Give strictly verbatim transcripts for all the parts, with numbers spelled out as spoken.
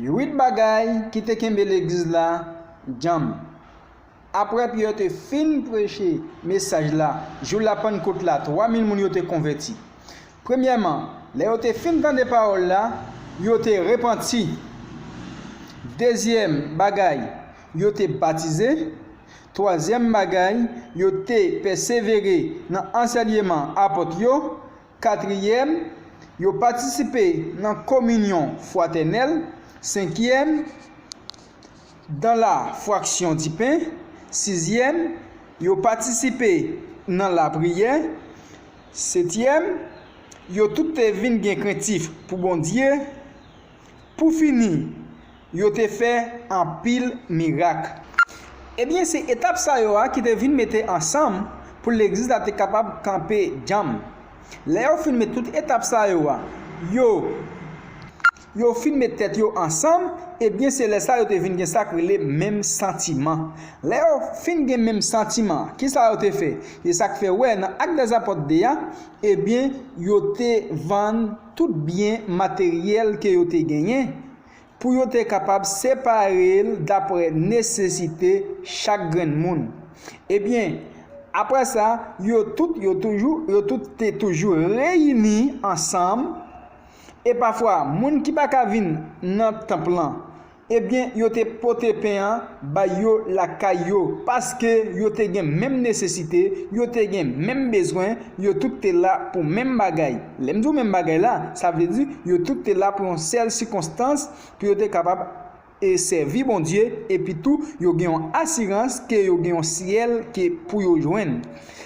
Uit bagay ki te kenbe legliz la djanm. Apre Pyè te fin preche mesaj la, jou Lapannkot la, twa mil moun yo te konvèti. Premyèman, lè yo te fin tande pawòl la, yo te repanti. Dezyèm bagay, yo te batize. Twazyèm bagay, yo te pèsevere nan ansèyman apot yo. Katriyèm, yo patisipe nan kominyon fratènèl. Senkyèm, dans la fraction du pain. Sizyèm, yo patisipe nan lapriyè. Setyèm, yo tout te vin gen krentif pou Bondye. Pou fini, yo te fè anpil mirak. Ebyen, se etap sa yo a ki te vin mete ansanm pou legliz la te kapab kanpe djanm. Lè yo fin met tout etap sa yo a, yo, yo fin met tèt yo ansanm, ebyen, se lè sa yo te vin gen sa k rele menm santiman. Lè yo fin gen menm santiman, ki sa yo te fè? E sa k fè wè nan Actes des Apôtres de a, ebyen, yo te vann tout byen materyèl ke yo te genyen pou yo te kapab separe l dapre nesesite chak grenn moun. Ebyen, apre sa, yo tout, yo toujou, yo tout te toujou reyini ansanm. E pafwa, moun ki pa ka vin nan tanp lan, ebyen, yo te pote pen an bay yo lakay yo, paske yo te gen menm nesesite, yo te gen menm bezwen, yo tout te la pou menm bagay. Lè m di w menm bagay la, sa vle di yo tout te la pou yon sèl sikonstans, pou yo te kapab e sèvi Bondye, epi tou, yo gen yon asirans ke yo gen yon syèl ke pou yo jwenn.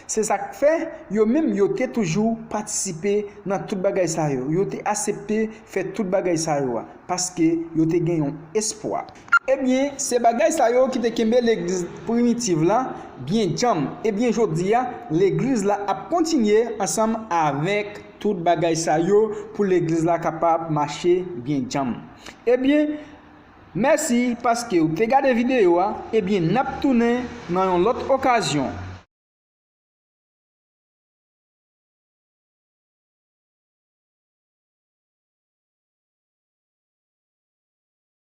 Se sa k fè, yo menm, yo te toujou patisipe nan tout bagay sa yo. Yo te asepte fè tout bagay sa yo a, paske yo te gen yon espwa. Ebyen, se bagay sa yo ki te kenbe legliz primitiv la byen djanm. Ebyen, jodi a, legliz la ap kontinye ansanm avèk tout bagay sa yo pou legliz la kapab mache byen djanm. Ebyen, mèsi paske w te gade videyo a. Ebyen, n ap tounen nan yon lòt okazyon.